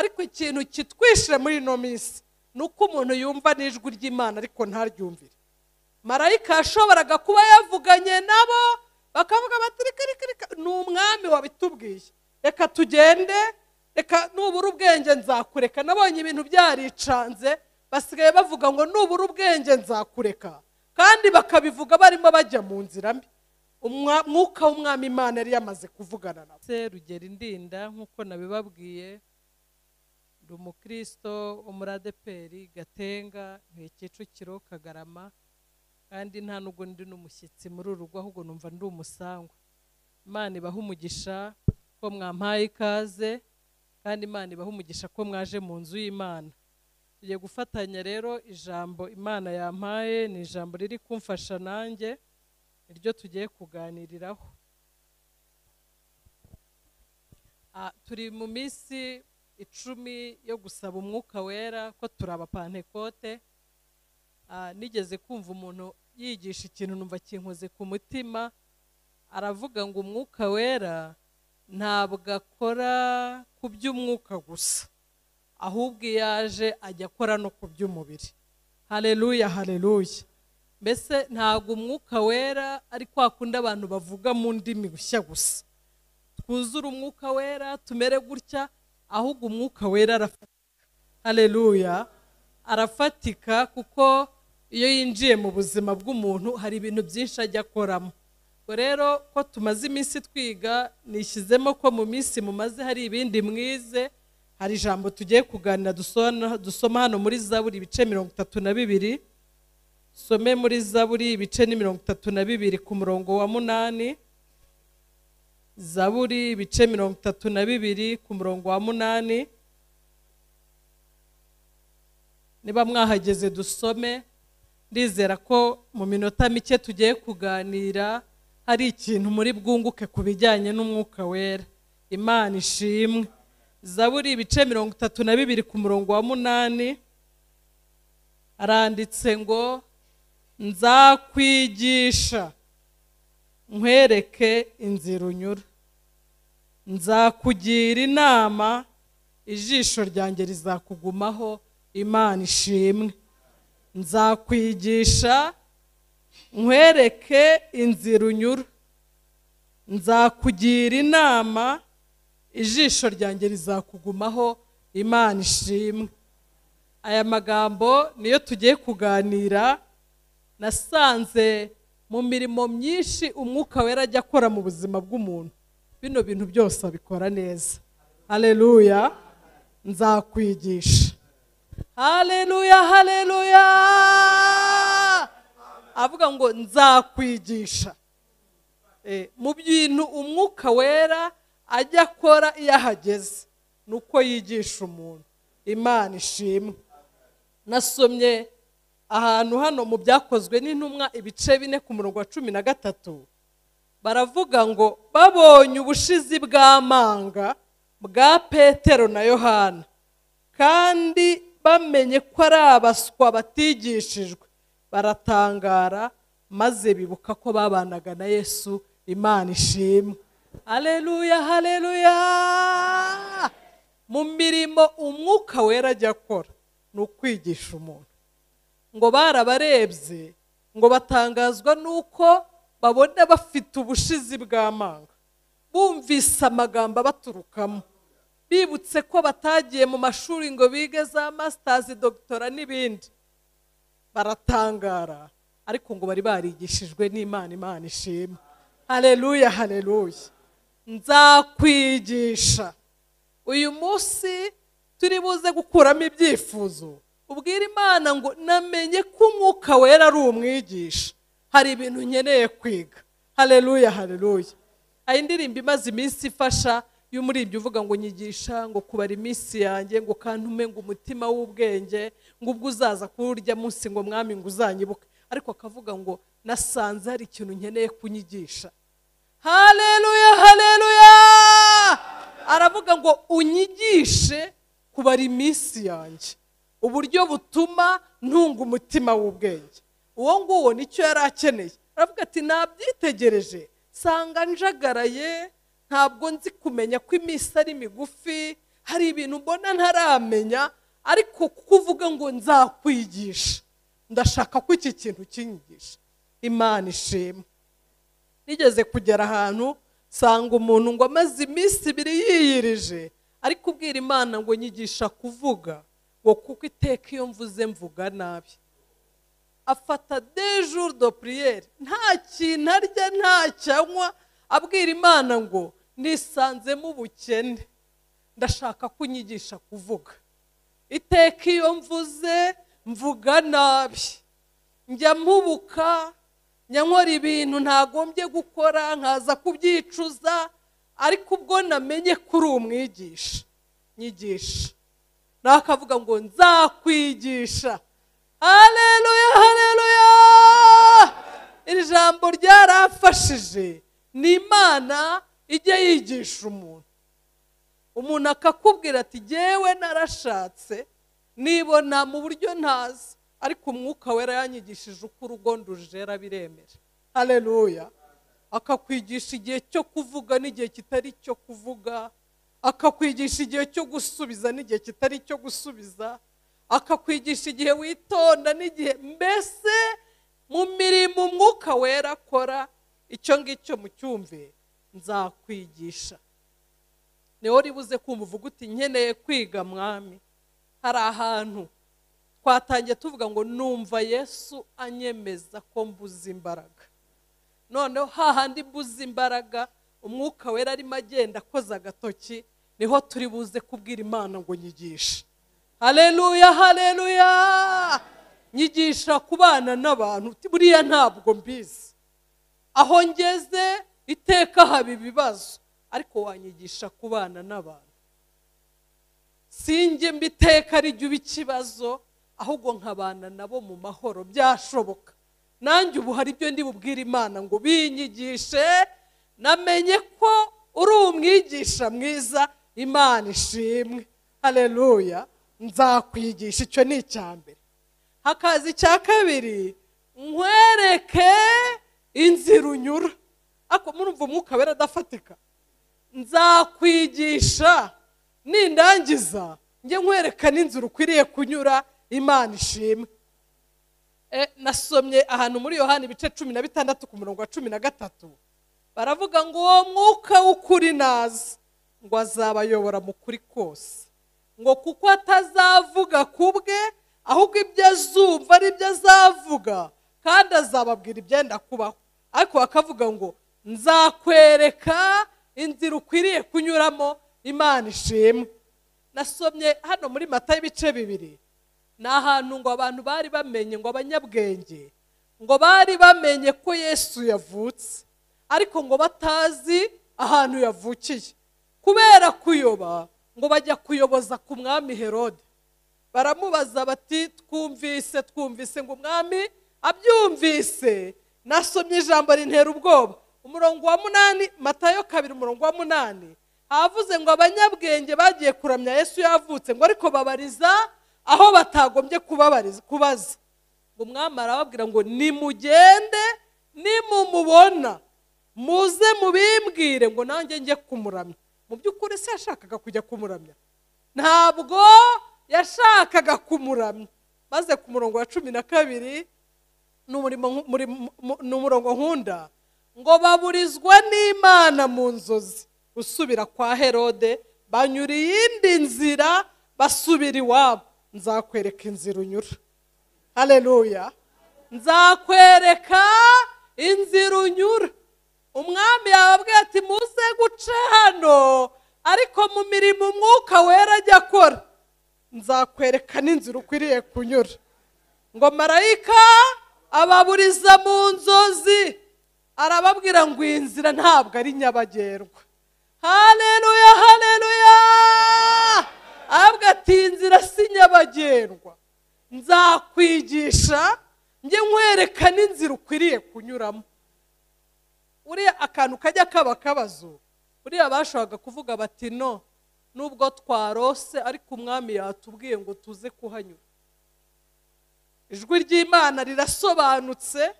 Ariko ikintu kitwishe muri ino minsi ni uko umuntu yumva n'ijwi ry'Imana ariko ntaryumvire. Marayika yashoboraga kuba yavuganye nabo bakavuga bati reka reka reka, ni umwami wabitubwiye, reka tugende, reka nubura ubwenge nzakureka. Nabonye ibintu byaricanze, basigaye bavuga ngo nubura ubwenge nzakureka, kandi bakabivuga barimo bajya mu nzira mbi. Umwuka w'umwami Imana yari yamaze kuvugana nabo. Rugero Indinda, nk'uko nabibabwiye, ndi umukristo wo muri ADEPR Gatenga, ntuye Kicukiro Kagarama, kandi nta nubwo ndi n'umushyitsi muri uru rugo, ahubwo numva ndi umusangwa. Imana ibahe umugisha ko mwampaye ikaze, kandi Imana ibahe umugisha ko mwaje mu nzu y'Imana. Tugiye gufatanya rero ijambo Imana yampaye, ni ijambo riri kumfasha nanjye, niryo tugiye kuganiriraho. Turi mu minsi 10 yo gusaba umwuka wera ko turi abapantekote. Nigeze kumva umuntu yigisha ikintu numva kinkoze ku mutima, aravuga ngo umwuka wera ntabwo akora ku by'umwuka gusa, ahubwo iyo aje ajya akora no ku by'umubiri. Haleluya, haleluya. Mbese ntabwo umwuka wera ari kwa kundi abantu bavuga mu ndimi gushya gusa, twuzure umwuka wera tumere gutya, ahubwo umwuka wera arafatika. Haleluya, arafatika, kuko iyo yinjiye mu buzima bw'umuntu hari ibintu byinshi ajya akoramo. Ubwo rero ko tumaze iminsi twiga, nishyizemo ko mu minsi mumaze hari ibindi mwize. Hari ijambo tugiye kuganira dusoma hano muri Zaburi ibice 32. Some muri Zaburi ibice 32 ku murongo wa 8. Zaburi ibice 32 ku murongo wa 8. Niba mwahageze dusome. Ndizera ko mu minota mike tugiye kuganira hari ikintu muri bwunguke ku bijyanye n'umwuka wera. Imana ishimwe. Zaburi ibice 32 ku murongo wa 8 aranditse ngo nzakwigisha nkwereke inzira unyura, nzakugira inama, ijisho ryanjye rizakugumaho. Imana ishimwe. Nzakwigisha nkwereke inzira unyura, nzakugira inama, ijisho ryanjye rizakugumaho. Imana ishimwe. Aya magambo niyo tugiye kuganira. Nasanze mu mirimo myinshi umwuka wera ajya akora mu buzima bw'umuntu, bino bintu byose abikora neza. Haleluya. Nzakwigisha. Haleluya, haleluya. Avuga ngo nzakwigisha. Mu bintu umwuka wera ajya akora iyo ahageze nuko yigisha umuntu. Imana ishimwe. Nasomye ahantu hano mu byakozwe n'intumwa ibice 4 ku murongo wa 13, baravuga ngo babonye ubushizi bw'amanga bwa Petero na Yohana, kandi bamenye ko ari abaswa batigishijwe, baratangara maze bibuka ko babanaga na Yesu. Imana ishimwe. Haleluya, haleluya. Mu mirimo umwuka wera ajya akora ni ukwigisha umuntu. Ngo barabarebye ngo batangazwa nuko babona bafite ubushizi bw'amanga, bumvise amagambo abaturukamo, bibutse ko batagiye mu mashuri ngo bige za masters, doctora n'ibindi, baratangara. Ariko ngo bari barigishijwe n'Imana. Imana ishimwe. Haleluya, haleluya. Nzakwigisha. Uyu munsi turi buze gukuramo ibyifuzo, ubwira Imana ngo namenye ko umwuka wera ari umwigisha, hari ibintu nkeneye kwiga. Haleluya, haleluya. Hari indirimbo imaze iminsi ifasha y'umuririmbyi uvuga ngo nyigisha ngo kubara iminsi yanjye, ngo kantume ngo umutima w'ubwenge, ngo ubwo uzaza kurya munsi ngo mwami ngo uzanyibuke, ariko akavuga ngo nasanze hari ikintu nkeneye kunyigisha. Haleluya, haleluya. Aravuga ngo unyigishe kubara iminsi yanjye, uburyo butuma ntunga umutima w'ubwenge. Uwo nguwo nicyo yari akeneye. Aravuga ati nabyitegereje sanga njagaraye, ntabwo nzi kumenya ko iminsi ari migufi, Hari ibintu mbona ntaramenya, ariko kuvuga ngo nzakwigisha, ndashaka ko iki kintu kinyigisha. Imana ishimwe. Nigeze kugera ahantu sanga umuntu ngo amaze iminsi ibiri yiyirije ariko ubwira Imana ngo nyigisha kuvuga, ngo kuko iteka iyo mvuze mvuga nabi. Afata des jours de prière, nta kintu arya nta cyanywa, abwira Imana ngo nisanzemo ubukene, ndashaka kunyigisha kuvuga. Iteka iyo mvuze mvuga nabi, njya mpubuka, njya nkora ibintu ntagombye gukora nkaza kubyicuza, ariko ubwo namenye kuri umwigisha nyigisha, nakavuga ngo nzakwigisha. Haleluya, haleluya. Iri jambo ryarafashije. Ni Imana ijya yigisha umuntu. Umuntu akakubwira ati jyewe narashatse nibona mu buryo ntazi, ariko umwuka wera yanyigishije uko urugo ndujera biremera. Haleluya. Akakwigisha igihe cyo kuvuga n'igihe kitari cyo kuvuga, akakwigisha igihe cyo gusubiza n'igihe kitari cyo gusubiza, akakwigisha igihe witonda n'igihe, mbese mu mirimo umwuka wera akora, icyo ngicyo mucyumve, nzakwigisha. Niho ribuze kumva uvuga uti nkeneye kwiga mwami. Hari ahantu twatangiye tuvuga ngo numva Yesu anyemeza ko mbuze imbaraga. Noneho hahandi mbuze imbaraga, umwuka wera arimo agenda akoza agatoki, niho turi buze kubwira Imana ngo nyigisha. Haleluya, haleluya. Nyigisha kubana n'abantu, buriya ntabwo mbizi. Aho ngeze iteka haba ibibazo, ariko wanyigisha kubana n'abantu. Sinjye mbiteka ari jye ikibazo, ahubwo nkabana nabo mu mahoro byashoboka. Nanjye ubu hari ibyo ndi bubwire Imana ngo binyigishe, namenye ko uri umwigisha mwiza. Imana ishimwe. Haleluya. Nzakwigisha, icyo ni icya mbere. Hakaza icya kabiri, nkwereke inzira unyura. Ako murumva umwuka wera adafatika. Nzakwigisha nindangiza njye nkwereka n'inzira ukwiriye kunyura. Imana ishimwe. Nasomye ahantu muri Yohana ibice 16 ku murongo wa 13, baravuga ngo uwo mwuka w'ukuri naza ngo azabayobora mu kuri kose, ngo kuko atazavuga kubwe, ahubwo ibyo azumva ari byo azavuga, kandi azababwira ibyenda kubaho. Ariko bakavuga ngo nzakwereka inzira ukwiriye kunyuramo. Imana ishimwe. Nasomye hano muri Matayo ibice 2, ni ahantu ngo abantu bari bamenye, ngo abanyabwenge ngo bari bamenye ko Yesu yavutse, ariko ngo batazi ahantu yavukiye. Kubera kuyoba ngo bajya kuyoboza ku mwami Herode. Baramubaza bati twumvise twumvise ngo umwami abyumvise. Nasomye ijambo rintera ubwoba. Umurongo wa 8, Matayo 2 umurongo wa 8, havuze ngo abanyabwenge bagiye kuramya Yesu yavutse, ngo ariko babariza aho batagombye kubabariza kubaza. Ngo umwami arababwira ngo nimugende, nimumubona muze mubimbwire, ngo nanjye njye kumuramya. Mu by'ukuri se yashakaga kujya kumuramya? Ntabwo yashakaga kumuramya. Maze ku murongo wa 12, n'umurongo nkunda, ngo baburizwa n'Imana mu nzozi usubira kwa Herode, banyura iyindi nzira basubira iwabo. Nzakwereka inzira unyura. Haleluya. Nzakwereka inzira unyura. Umwami yababwiye ati muze guce hano, ariko mu mirimo umwuka wera ajya akora, nzakwereka n'inzira ukwiriye kunyura. Ngo marayika ababuriza mu nzozi, arababwira ngo iyi nzira ntabwo ari nyabagendwa. Haleluya, haleluya. Arababwira ati iyi nzira si nyabagendwa, nzakwigisha njye nkwereka n'inzira ukwiriye kunyuramo. Uriya akantu kajya kaba kabazo, uriya bashoboraga kuvuga bati no, nubwo twarose ariko umwami yatubwiye ngo tuze kuhanyura. Ijwi ry'Imana rirasobanutse.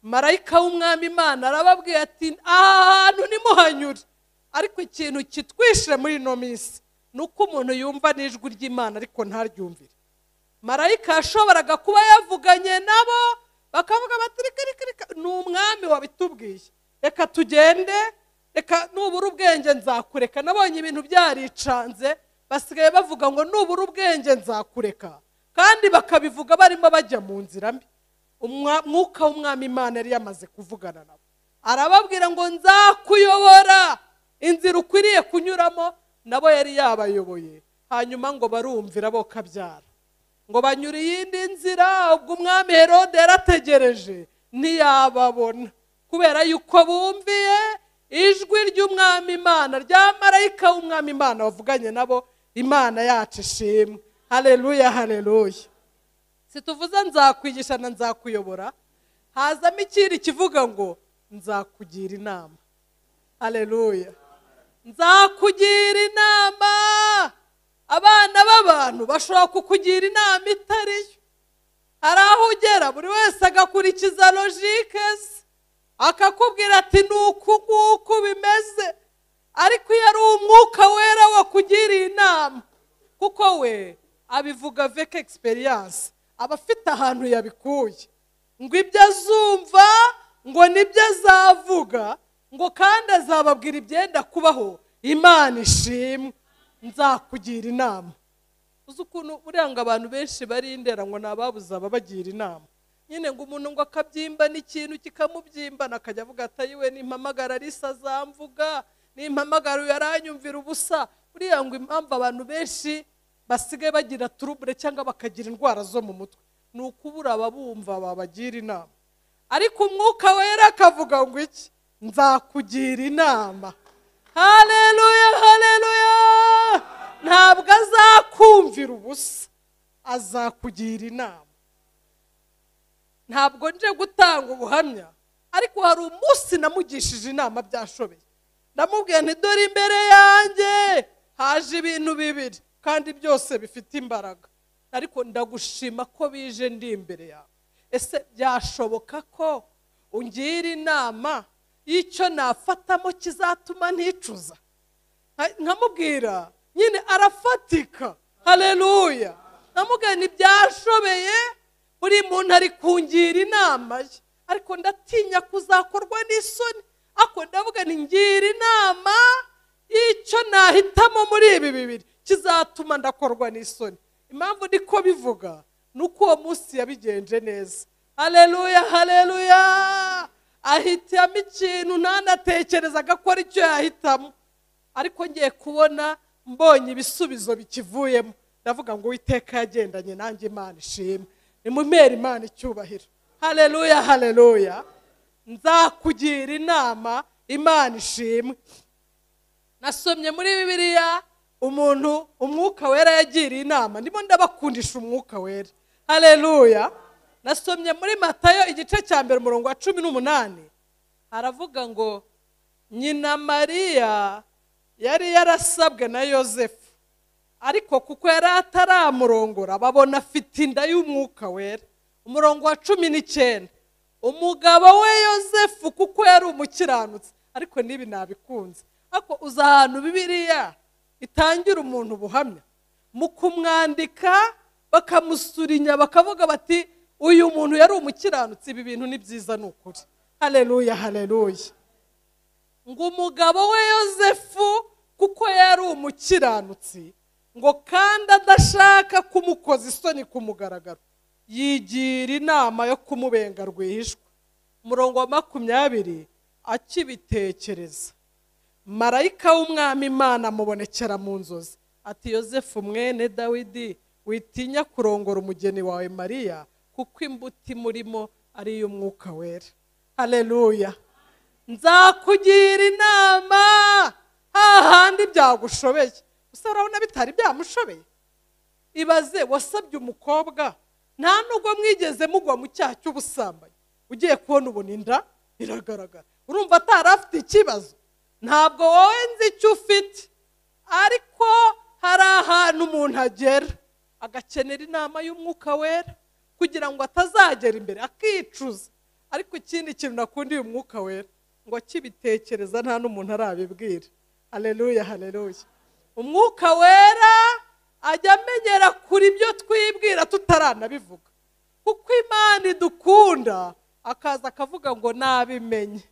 Marayika w'umwami Imana arababwiye ati aha hantu nimuhanyure. Ariko ikintu kitwishe muri ino minsi Nuko umuntu yumva n'ijwi ry'Imana ariko ntaryumvire. Marayika yashoboraga kuba yavuganye nabo bakavuga bati reka reka reka, ni umwami wabitubwiye, reka tugende, reka nubura ubwenge nzakureka. Nabonye ibintu byaricanze, basigaye bavuga ngo nubura ubwenge nzakureka, kandi bakabivuga barimo bajya mu nzira mbi. Umwuka w'umwami Imana yari yamaze kuvugana nabo, arababwira ngo nzakuyobora inzira ukwiriye kunyuramo. Nabo yari yabayoboye, hanyuma ngo barumvira bo kabyara, ngo banyura iyindi nzira. Ubwo umwami Herode yarategereje ntiyababona, kubera yuko bumviye ijwi ry'umwami Imana, rya marayika w'umwami Imana wavuganye nabo. Imana yacu ishimwe. Haleluya, haleluya. Situvuze nzakwigisha na nzakuyobora, hazamo ikindi kivuga ngo nzakugira inama. Haleluya, nzakugira inama. Abana b'abantu bashobora kukugira inama itariyo. Hari aho ugera buri wese agakurikiza logique ze, akakubwira ati ni uku nguku bimeze, ariko iyo ari umwuka wera wakugiriye inama, kuko we abivuga avec experience, aba afite ahantu yabikuye, ngo ibyo azumva ngo nibyo azavuga, ngo kandi azababwira ibyenda kubaho. Imana ishimwe, nzakugira inama. Uzi ukuntu buranga abantu benshi bari indera ngo nababuze ababagira inama nyine, ngo umuntu ngo akabyimba n'ikintu kikamubyimbana, akajya avuga ati ayiwe nimpamagara risa azamvuga, nimpamagara uyu aranyumvira ubusa. Buriya ngo impamvu abantu benshi basigaye bagira trouble cyangwa bakagira indwara zo mu mutwe ni ukubura ababumva babagira inama. Ariko umwuka wera akavuga ngo iki? Nzakugira inama. Haleluya, haleluya. Ntabwo azakumvira ubusa, azakugira inama. Ntabwo nje gutanga ubuhamya, ariko hari umunsi namugishije inama byashobeye. Ndamubwiye nti dore imbere yanjye haje ibintu bibiri kandi byose bifite imbaraga, ariko ndagushima ko bije ndi imbere yawe. Ese byashoboka ko ungira inama y'icyo nafatamo kizatuma nticuza? Nkamubwira nyine arafatika. Haleluya. Ndamubwira nti byashobeye, buri muntu ari kungira inama ye, ariko ndatinya kuzakorwa n'isoni. Ariko ndavuga nti ngira inama y'icyo nahitamo muri ibi bibiri kizatuma ndakorwa n'isoni. Impamvu niko bivuga nuko uwo munsi yabigenje neza. Haleluya, haleluya. Ahitamo ikintu ntanatekerezaga ko ari cyo yahitamo, ariko ngiye kubona mbonye ibisubizo bikivuyemo, ndavuga ngo Uwiteka yagendanye nanjye. Imana ishimwe, nimumere Imana icyubahiro. Haleluya, haleluya. Nzakugira inama. Imana ishimwe. Nasomye muri Bibiliya umuntu umwuka wera yagiriye inama. Ndimo ndabakundisha umwuka wera. Haleluya. Nasomye muri Matayo igice cya mbere umurongo wa 18, haravuga ngo nyina Mariya yari yarasabwe na Yosefu, ariko kuko yari ataramurongora babona afite inda y'umwuka wera. Umurongo wa 19, umugabo we Yosefu kuko yari umukiranutsi. Ariko nibi nabikunze, ariko uza ahantu Bibiliya itangira umuntu ubuhamya mu kumwandika bakamusurinya bakavuga bati uyu muntu yari umukiranutsi. Ibi bintu ni byiza ni ukuri. Haleluya, haleluya. Ngo umugabo we Yosefu kuko yari umukiranutsi, ngo kandi adashaka kumukoza isoni ku mugaragaro, yigira inama yo kumubenga rwihishwa. Umurongo wa 20, akibitekereza marayika w'umwami Imana amubonekera mu nzozi ati Yosefu mwene Dawidi, witinya kurongora umugeni wawe Mariya, kuko imbuto imurimo ari iy'umwuka wera. Haleluya. Nzakugira inama hahandi byagushobeye. Gusa urabona bitari byamushobeye. Ibaze wasabye umukobwa, nta nubwo mwigeze mugwa mu cyaha cy'ubusambanyi, ugiye kubona ubona inda iragaragara, urumva atari afite ikibazo. Ntabwo wowe nzi icyo ufite, ariko hari ahantu umuntu agera agakenera inama y'umwuka wera kugira ngo atazagera imbere akicuza. Ariko ikindi kintu nakundiye umwuka wera, ngo akibitekereza nta n'umuntu arabibwira. Haleluya, haleluya. Umwuka wera ajya amenyera kuri ibyo twibwira tutaranabivuga, kuko Imana idukunda akaza akavuga ngo nabimenye,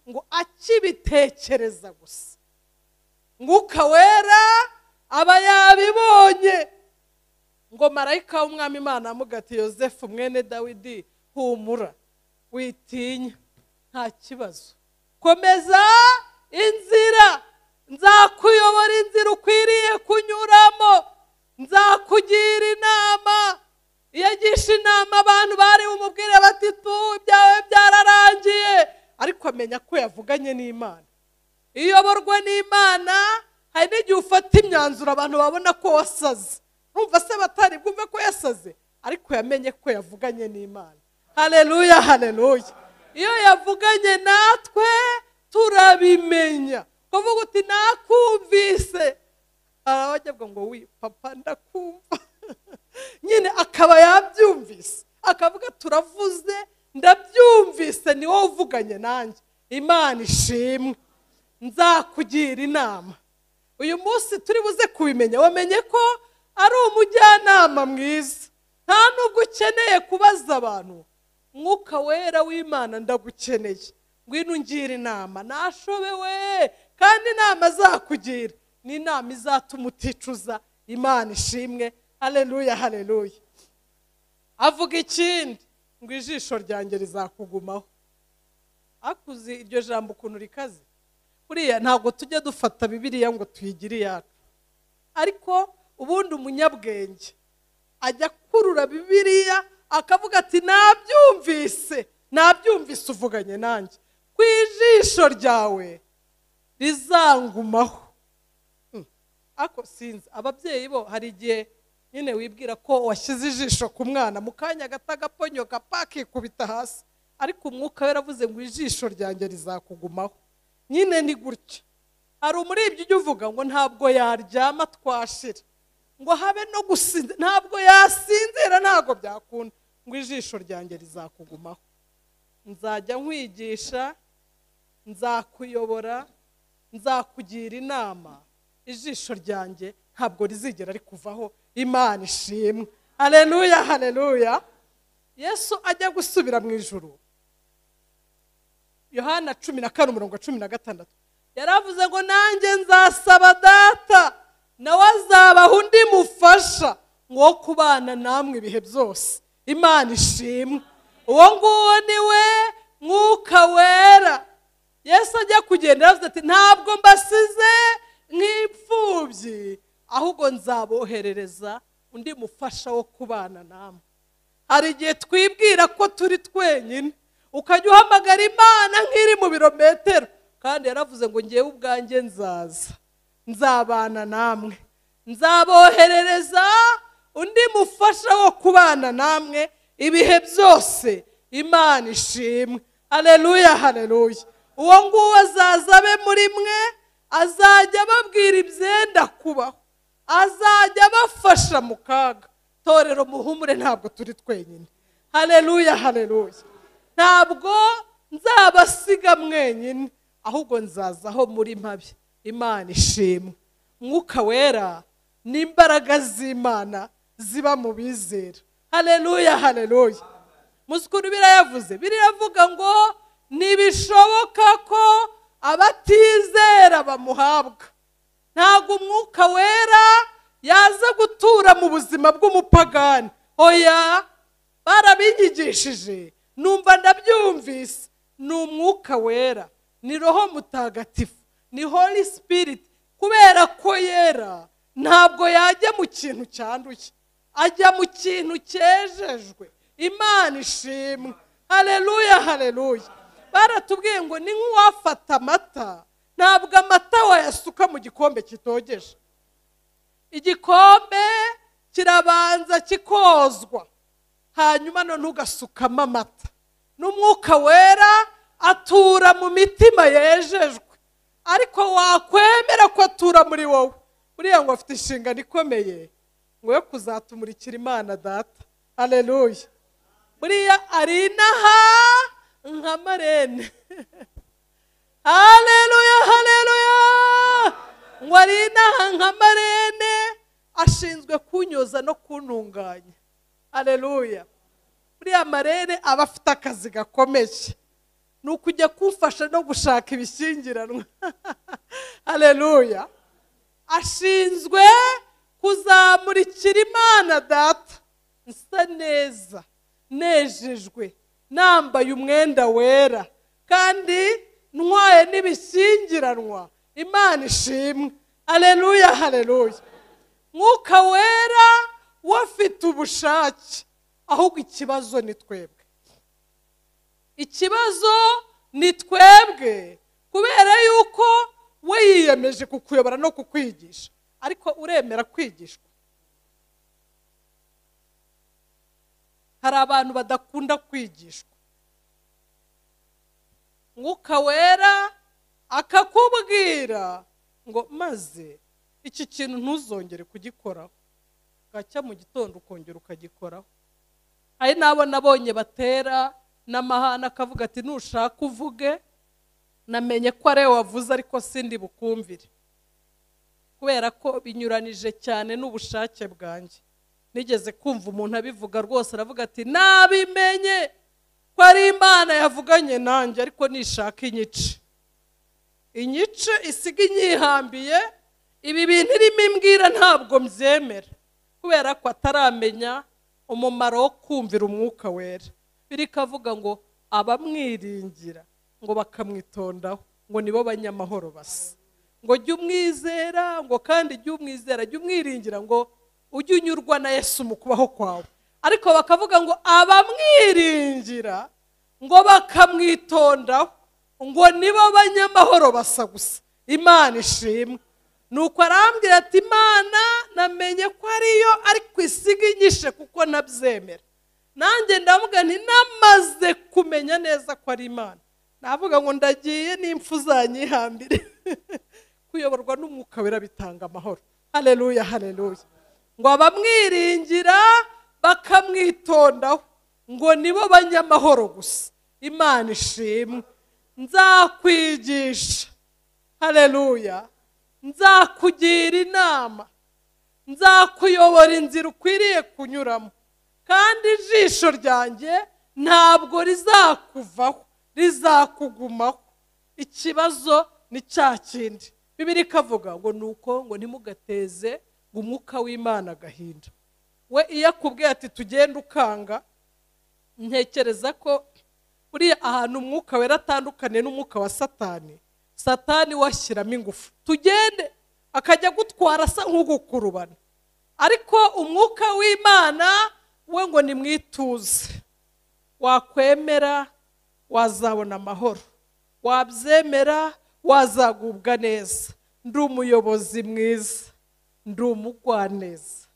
ngo akibitekereza gusa. Mwuka wera aba yabibonye. Ngo marayika w'Umwami Imana amugati Yosefu mwene Dawidi, humura witinya, nta kibazo, komeza inzira, nzakuyobora inzira ukwiriye kunyuramo, nzakugira inama. Iyo agisha inama abantu bari bumubwire bati tu ibyawe byararangiye, ariko amenya ko yavuganye n'Imana. Iyoborwa n'Imana, hari n'igihe ufata imyanzuro abantu babona ko wasaze, urumva se batari bwumve ko yasaze, ariko yamenye ko yavuganye n'Imana. Haleluya, haleluya. Iyo yavuganye natwe turabimenya. Kuvuga uti nakumvise, arabajya ngo wi papa ndakumva, nyine akaba yabyumvise, akavuga turavuze ndabyumvise, ni wowe uvuganye nanjye. Imana ishimwe, nzakugira inama. Uyu munsi turi buze kubimenya, wamenye ko ari umujyanama mwiza, nta nubwo ukeneye kubaza abantu. Mwuka wera w'Imana ndagukeneye, ngwino ungira inama, nashobewe. Kandi inama azakugira ni inama izatuma uticuza. Imana ishimwe, haleluya, haleluya. Avuga ikindi ngo ijisho ryanjye rizakugumaho. Akuzi iryo jambo ukuntu rikaze. Buriya ntabwo tujya dufata Bibiliya ngo tuyigire iyacu, ariko ubundi umunyabwenge ajya kurura Bibiliya akavuga ati nabyumvise, nabyumvise uvuganye nanjye, ku ijisho ryawe rizangumaho. Ako sinzi ababyeyi bo hari igihe nyine wibwira ko washyize ijisho ku mwana, mu kanya gato agaponyoka pakikubita hasi, ariko umwuka we yaravuze ngo ijisho ryanjye rizakugumaho. Nyine ni gutya. Hari umuribyi ujya uvuga ngo ntabwo yaryama twashira, ngo habe no gusinzira, ntabwo yasinzira, ntabwo byakunda, ngo ijisho ryanjye rizakugumaho. Nzajya nkwigisha, nzakuyobora, nzakugira inama, ijisho ryanjye ntabwo rizigera rikuvaho. Imana ishimwe, haleluya, haleluya. Yesu ajya gusubira mu ijuru, Yohana 14:16 yaravuze ngo nanjye nzasaba data nawe azabaha undi mufasha ngo kubana namwe ibihe byose. Imana ishimwe, uwo nguwo ni we Mwuka wera. Yesu ajya kugenda yaravuze ati ntabwo mbasize nk'imfubyi, ahubwo nzaboherereza undi mufasha wo kubana namwe. Hari igihe twibwira ko turi twenyine, ukajya uhamagara Imana nk'iri mu birometero, kandi yaravuze ngo ngewe ubwanjye nzaza, nzabana namwe, nzaboherereza undi mufasha wo kubana namwe ibihe byose. Imana ishimwe, haleluya, haleluya. Uwo nguwo azaza abe muri mwe, azajya ababwira ibyenda kubaho, azajya abafasha mu kaga. Torero muhumure, ntabwo turi twenyine. Haleluya, haleluya. Ntabwo nzabasiga mwenyine, ahubwo nzazaho muri mpabi. Imana ishimwe. Mwuka wera ni imbaraga z'Imana ziba mu bizera. Haleluya, haleluya. Muzukuru birayavuze, biravuga ngo ntibishoboka ko abatizera bamuhabwa. Ntabwo umwuka wera yaza gutura mu buzima bw'umupagani. Oya, barabinyigishije, numva ndabyumvise. Ni umwuka wera, ni Roho Mutagatifu, ni Holy Spirit. Kubera ko yera ntabwo yajya mu kintu cyanduye, ajya mu kintu cyejejwe. Imana ishimwe, haleluya, haleluya. Baratubwiye ngo ni nk'uwafata amata, ntabwo amata wayasuka mu gikombe kitogeje. Igikombe kirabanza kikozwa, hanyuma none ugasukamo amata. N'umwuka wera atura mu mitima yejejwe, ariko wakwemera ko atura muri wowe, buriya ngo afite inshingano ikomeye ngo yo kuzatumurikira Imana data. Haleluya. Buriya ari inaha nka marene. Haleluya, haleluya. Ngo ari inaha nka marene, ashinzwe kunyoza no kuntunganya. Haleluya. Buriya marene aba afite akazi gakomeye, ni ukujya kumfasha no gushaka ibishyingiranwa. Haleluya. Ashinzwe kuzamurikira Imana Data nsa neza, nejejwe, nambaye umwenda wera, kandi ntwaye n'ibishyingiranwa. Imana ishimwe. Haleluya, haleluya. Mwuka Wera wafite ubushake, ahubwo ikibazo ni twebwe. Ikibazo ni twebwe, kubera yuko we yiyemeje kukuyobora no kukwigisha, ariko uremera kwigishwa. Hari abantu badakunda kwigishwa. Mwuka Wera akakubwira ngo maze iki kintu ntuzongere kugikoraho, gacya mu gitondo ukongera ukagikoraho. Hari n'abo nabonye batera n'amahane, akavuga ati nushaka uvuge, namenye ko ari wavuze ariko sindi bukumvire, kubera ko binyuranije cyane n'ubushake bwanjye. Nigeze kumva umuntu abivuga rwose, aravuga ati nabimenye ko ari Imana yavuganye nanjye, ariko nishaka inyice, inyice isiga inyihambiye, ibi bintu irimo imbwira ntabwo mbyemera, kubera ko ataramenya umumaro wo kumvira Umwuka Wera. Birikavuga ngo abamwiringira ngo bakamwitondaho ngo nibo banyamahoro basa. Ngo jya umwizera, ngo kandi jya umwizera, jya umwiringira, ngo ujye unyurwa na Yesu mu kubaho kwawe. Ariko bakavuga ngo abamwiringira ngo bakamwitondaho ngo nibo banyamahoro basa gusa. Imana ishimwe. Nuko arambwira ati Imana namenye ko ariyo, ariko isiga inyishe kuko nabyemera. Nanjye ndavuga nti namaze kumenya neza ko ari Imana, navuga ngo ndagiye n'impfu zanyihambire. Kuyoborwa n'Umwuka Wera bitanga amahoro. Haleluya, haleluya. Ngo abamwiringira bakamwitondaho ngo nibo banyamahoro gusa. Imana ishimwe. Nzakwigisha. Haleluya. Nzakugira inama, nzakuyobora inzira ukwiriye kunyuramo, kandi ijisho ryanjye ntabwo rizakuvaho, rizakugumaho. Ikibazo ni cya kindi Bibiliya ikavuga ngo nuko ngo ntimugateze ngo Umwuka w'Imana agahinda. We iyo akubwiye ati tugende ukanga, ntekereza ko buriya ahantu Umwuka Wera atandukanye n'umwuka wa Satani, Satani washyiramo ingufu, tugende, akajya gutwara asa nk'ugukurubana. Ariko Umwuka w'Imana we ngo nimwituze, wakwemera wazabona amahoro, wabyemera wazagubwa neza. Ndi umuyobozi mwiza, ndi umugwaneza,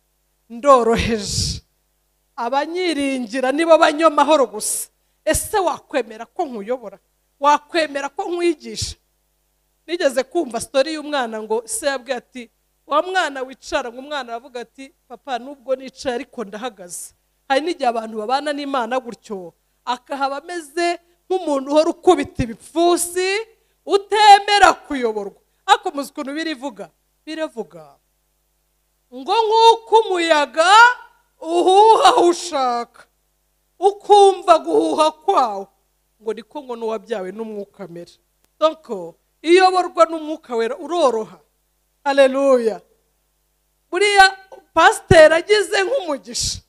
ndoroheje, abanyiringira nibo banyamahoro gusa. Ese wakwemera ko nkuyobora? Wakwemera ko nkwigisha? Nigeze kumva story y'umwana ngo se yabwiye ati wa mwana wicara, ngo umwana aravuga ati papa nubwo nicaye ariko ndahagaze. Hari n'igihe abantu babana n'Imana gutyo, akahaba ameze nk'umuntu uhora ukubita ibipfusi, utemera kuyoborwa. Ariko muzi ukuntu birivuga, biravuga ngo nk'uko umuyaga uhuha aho ushaka, ukumva guhuha kwawo, ngo niko ngo n'uwabyawe n'Umwuka amera. Donc iyoborwa n'Umwuka Wera uroroha. Haleluya. Buriya pasiteri agize nk'umugisha,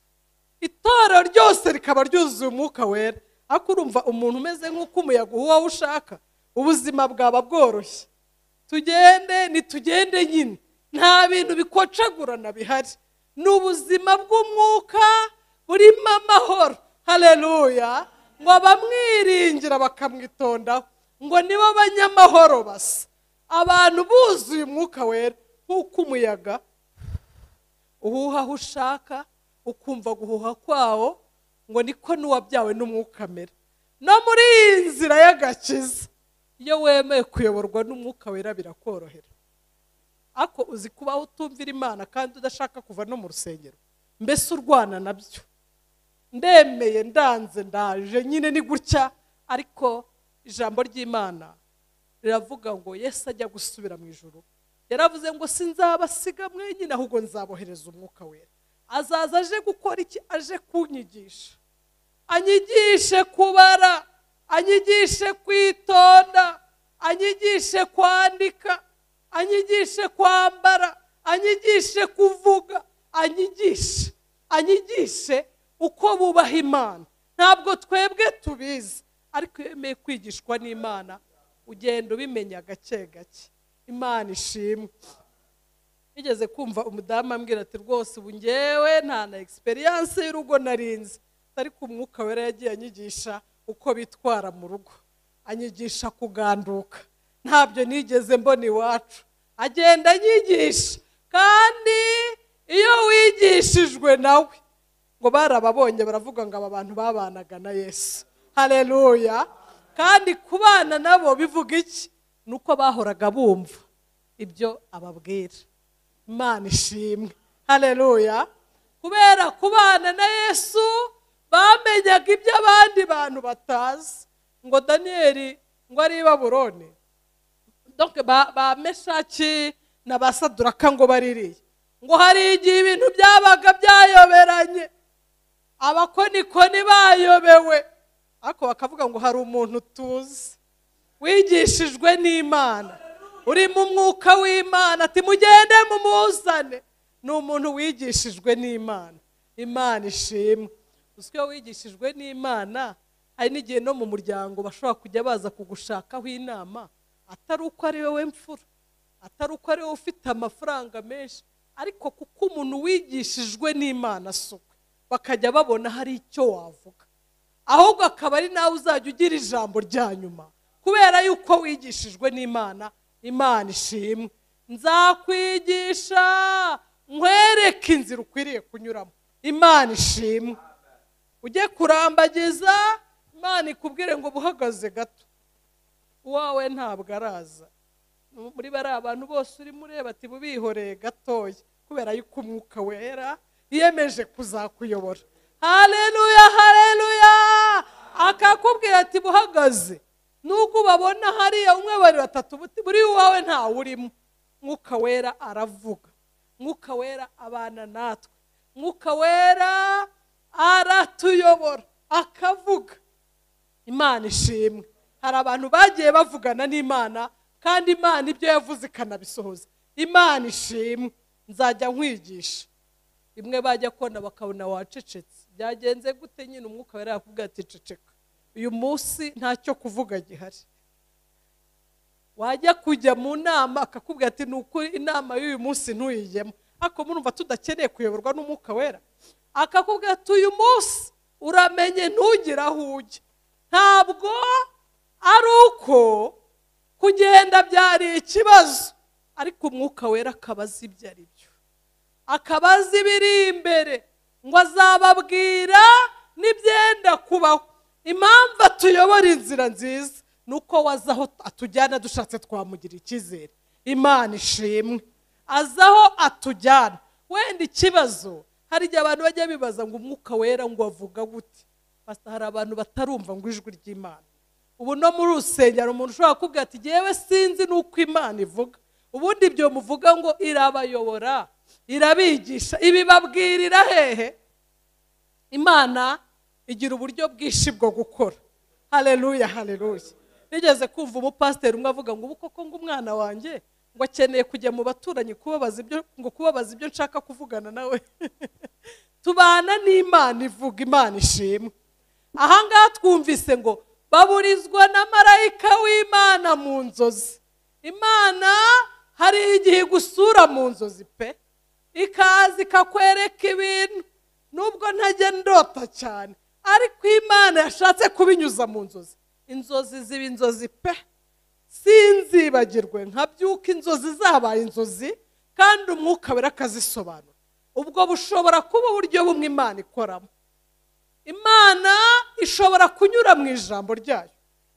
itorero ryose rikaba ryuzuye Umwuka Wera, ariko urumva umuntu umeze nk'uko umuyaga uhuha aho ushaka, ubuzima bwaba bworoshye. Tugende nitugende nyine, nta bintu bikocagurana bihari, ni ubuzima bw'umwuka burimo amahoro. Haleluya. Ngo abamwiringira bakamwitondaho ngo nibo banyamahoro basa. Abantu buzuye Umwuka Wera, nk'uko umuyaga uhuha aho ushaka, ukumva guhuha kwawo, ngo niko n'uwabyawe n'Umwuka amera. No muri iyi nzira y'agakiza, iyo wemeye kuyoborwa n'Umwuka Wera birakorohera. Ariko uzi kubaho utumvira Imana kandi udashaka kuva no mu rusengero, mbese urwana nabyo. Ndemeye, ndanze, ndaje nyine ni gutya. Ariko ijambo ry'Imana riravuga ngo Yesu ajya gusubira mu ijuru, Yaravuze ngo sinzabasiga mwenyine, ahubwo nzabohereza umwuka wera. Azaza aje gukora iki? Aje kunyigisha, anyigishe kubara, anyigishe kwitonda, anyigishe kwandika, anyigishe kwambara, anyigishe kuvuga, anyigishe uko bubaha Imana. Ntabwo twebwe tubizi, ariko iyo wemeye kwigishwa n'Imana ugenda ubimenya gake gake. Imana ishimwe. Nigeze kumva umudamu ambwira ati rwose ubu ngewe nta na experience y'urugo narinzi, ariko umwuka wera yagiye anyigisha uko bitwara mu rugo, anyigisha kuganduka, ntabyo nigeze mbona iwacu. Agenda anyigisha, kandi iyo wigishijwe nawe ngo barababonye baravuga ngo aba bantu babanaga na Yesu. Haleluya. Kandi kubana nabo bivuga iki? Nuko bahoraga bumva ibyo ababwira. Imana ishimwe. Haleluya. Kubera kubana na Yesu bamenyaga ibyo abandi bantu batazi. Ngo Daniyeli ngo ari i Babuloni, donc ba Meshaki na ba Saduraka ngo baririye, ngo hari igihe ibintu byabaga byayoberanye, abakonikoni bayobewe, ariko bakavuga ngo hari umuntu tuzi wigishijwe n'Imana, uri mu mwuka w'Imana, ati mugende mumuzane. Ni umuntu wigishijwe n'Imana. Imana ishimwe. Uzi iyo wigishijwe n'Imana, hari n'igihe no mu muryango bashobora kujya baza kugushakaho inama, atari uko ari wowe mfura, atari uko ari wowe ufite amafaranga menshi, ariko kuko umuntu wigishijwe n'Imana sukwe, bakajya babona hari icyo wavuga, ahubwo akaba ari nawe uzajya ugira ijambo rya nyuma, kubera yuko wigishijwe n'Imana. Imana ishimwe. Nzakwigisha nkwereke inzira ukwiriye kunyuramo. Imana ishimwe. Ujye kurambagiza, Imana ikubwire ngo buhagaze gato, uwawe ntabwo araza. Muri bari abantu bose urimo ureba ati bubihoreye gatoya, kubera yuko umwuka wera yiyemeje kuzakuyobora. Haleluya, haleluya. Akakubwira ati buhagaze, nubwo ubabona hariya umwe, babiri, batatu, buri uwawe ntawe urimo. Mwuka wera aravuga, mwuka wera abana natwe, mwuka wera aratuyobora akavuga. Imana ishimwe. Hari abantu bagiye bavugana n'Imana, kandi Imana ibyo yavuze ikanabisohoza. Imana ishimwe. Nzajya nkwigisha. Imwe bajya kona bakabona wacecetse, byagenze gute? Nyine umwuka wera yakubwira ati ceceka, uyu munsi ntacyo kuvuga gihari. Wajya kujya mu nama akakubwira ati ni ukuri inama y'uyu munsi ntuyijyemo. Ariko murumva tudakeneye kuyoborwa n'umwuka wera? Akakubwira ati uyu munsi uramenye ntugire aho ujya. Ntabwo ari uko kugenda byari ikibazo, ariko umwuka wera akaba azi ibyo ari byo, akaba azi ibiri imbere, ngo azababwira n'ibyenda kubaho. Impamvu atuyobora inzira nziza ni uko waza aho atujyana dushatse twamugira icyizere. Imana ishimwe. Aza aho atujyana. Wenda ikibazo, hari igihe abantu bajya bibaza ngo umwuka wera ngo avuga gute. Pastor, hari abantu batarumva ngo ijwi ry'Imana. Ubu no muri rusengero umuntu ushobora kukubwira ati yewe sinzi nuko Imana ivuga. Ubundi ibyo muvuga ngo irabayobora, irabigisha, ibibabwirira hehe? Imana igira uburyo bwinshi bwo gukora. Haleluya, haleluya. Nigeze kumva umupasiteri umwe avuga ngo ubu koko ngo umwana wanjye ngo akeneye kujya mu baturanyi kubabaza ibyo, ngo kubabaza ibyo nshaka kuvugana nawe. Tubana n'Imana ivuga. Imana ishimwe. Ahangaha twumvise ngo baburizwa na marayika w'Imana mu nzozi. Imana hari igihe igusura mu nzozi pe, ikaza ikakwereka ibintu, nubwo ntajya ndota cyane, ariko Imana yashatse kubinyuza mu nzozi. Inzozi ziba inzozi pe, sinzibagirwe nkabyuka inzozi zabaye inzozi, kandi umwuka wera akazisobanura. Ubwo bushobora kuba uburyo bumwe Imana ikoramo. Imana ishobora kunyura mu ijambo ryayo.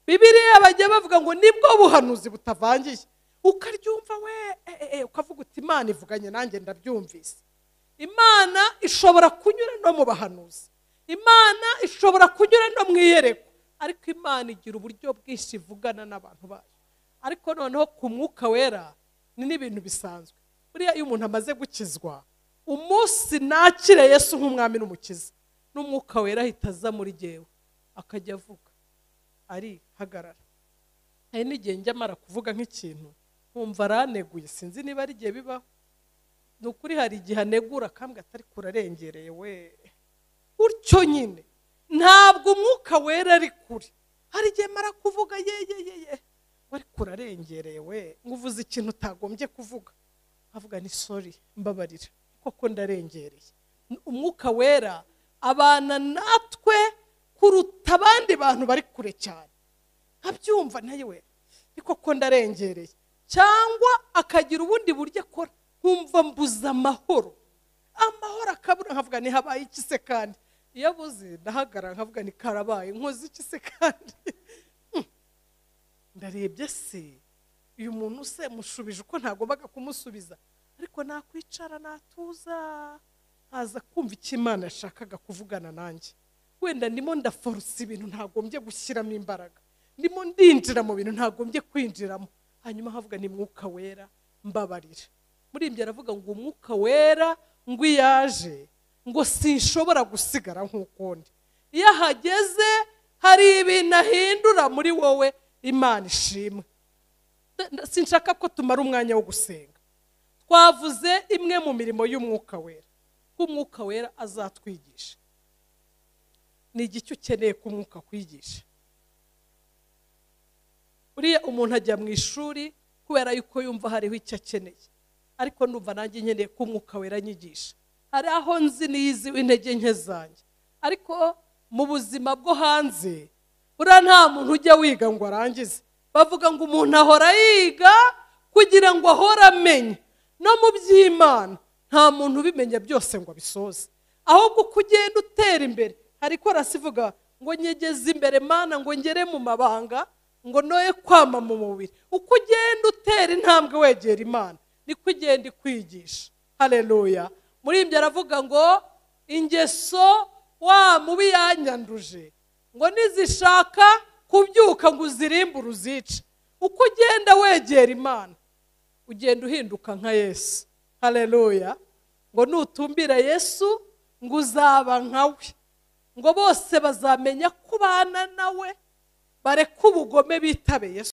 Bibiliya bajya bavuga ngo nibwo buhanuzi butavangiye, ukaryumva we ukavuga uti Imana ivuganye nanjye ndabyumvise. Imana ishobora kunyura no mu bahanuzi, Imana ishobora kunyura no mu iyerekwa, ariko Imana igira uburyo bwinshi ivugana n'abantu bayo. Ariko noneho ku mwuka wera Ni n'ibintu bisanzwe. Buriya iyo umuntu amaze gukizwa, umunsi nakire Yesu nk'umwami n'umukiza, n'umwuka wera ahita aza muri jyewe akajya avuga ari hagarara. Hari n'igihe njya mara kuvuga nk'ikintu nkumva araneguye, sinzi niba ari igihe bibaho. Ni ukuri hari igihe anegura akambwira atari kurarengereye we utyo nyine. Ntabwo umwuka wera ari kure. Hari igihe mara kuvuga ye ye ye ye wari kurarengereye we, nguvuze ikintu utagombye kuvuga, avuga ni sorry mbabarira koko ndarengereye. Umwuka wera abana natwe kuruta abandi bantu bari kure cyane. Nkabyumva naye we koko ndarengereye, cyangwa akagira ubundi buryo akora nkumva mbuza amahoro, amahoro akabura, nkavuga ni habaye iki se kandi. Iyo abuze ndahagarara nkavuga ni karabaye nkoze iki se kandi. Ndarebye se uyu muntu se mushubije uko ntagombaga kumusubiza, ariko nakwicara natuza nkaza kumva icyo Imana yashakaga kuvugana nanjye. Wenda ndimo ndaforce ibintu ntagombye gushyiramo imbaraga, ndimo ndinjira mu bintu ntagombye kwinjiramo, hanyuma havuga ni mwuka wera mbabarira. Muri ibyo aravuga ngo umwuka wera ngo iyaje ngo sinshobora gusigara nk'uko ndi. Iyo ahageze hari ibintu ahindura muri wowe. Imana ishimwe. Sinshaka ko tumara umwanya wo gusenga. Twavuze imwe mu mirimo y'umwuka wera, ko umwuka wera azatwigisha. Ni igiki ukeneye ko umwuka kwigisha? Uriya umuntu ajya mu ishuri kubera yuko yumva hariho icyo akeneye, ariko numva nanjye nkeneye ko umwuka wera anyigisha. Hari aho nzi nizi intege nke zanjye, ariko mu buzima bwo hanze buriya nta muntu ujya wiga ngo arangize. Bavuga ngo umuntu ahora yiga kugira ngo ahore amenye. No mu by'Imana nta muntu ubimenya byose ngo abisoze, ahubwo uko ugenda utera imbere. Hari korasi ivuga ngo nyegeze imbere Mana ngo ngere mu mabanga ngo noye kwama mu mubiri. Uko ugenda utera intambwe wegera Imana niko ugenda ikwigisha. Haleluya. Muri ibyo aravuga ngo ingeso wa mubi yanyanduje ngo nizishaka kubyuka ngo uzirimbure uzice. Uko ugenda wegera Imana ugenda uhinduka nka Yesu. Haleluya. Ngo nutumbira Yesu ngo uzaba nkawe, ngo bose bazamenya kubana nawe, bareke ubugome bitabe Yesu.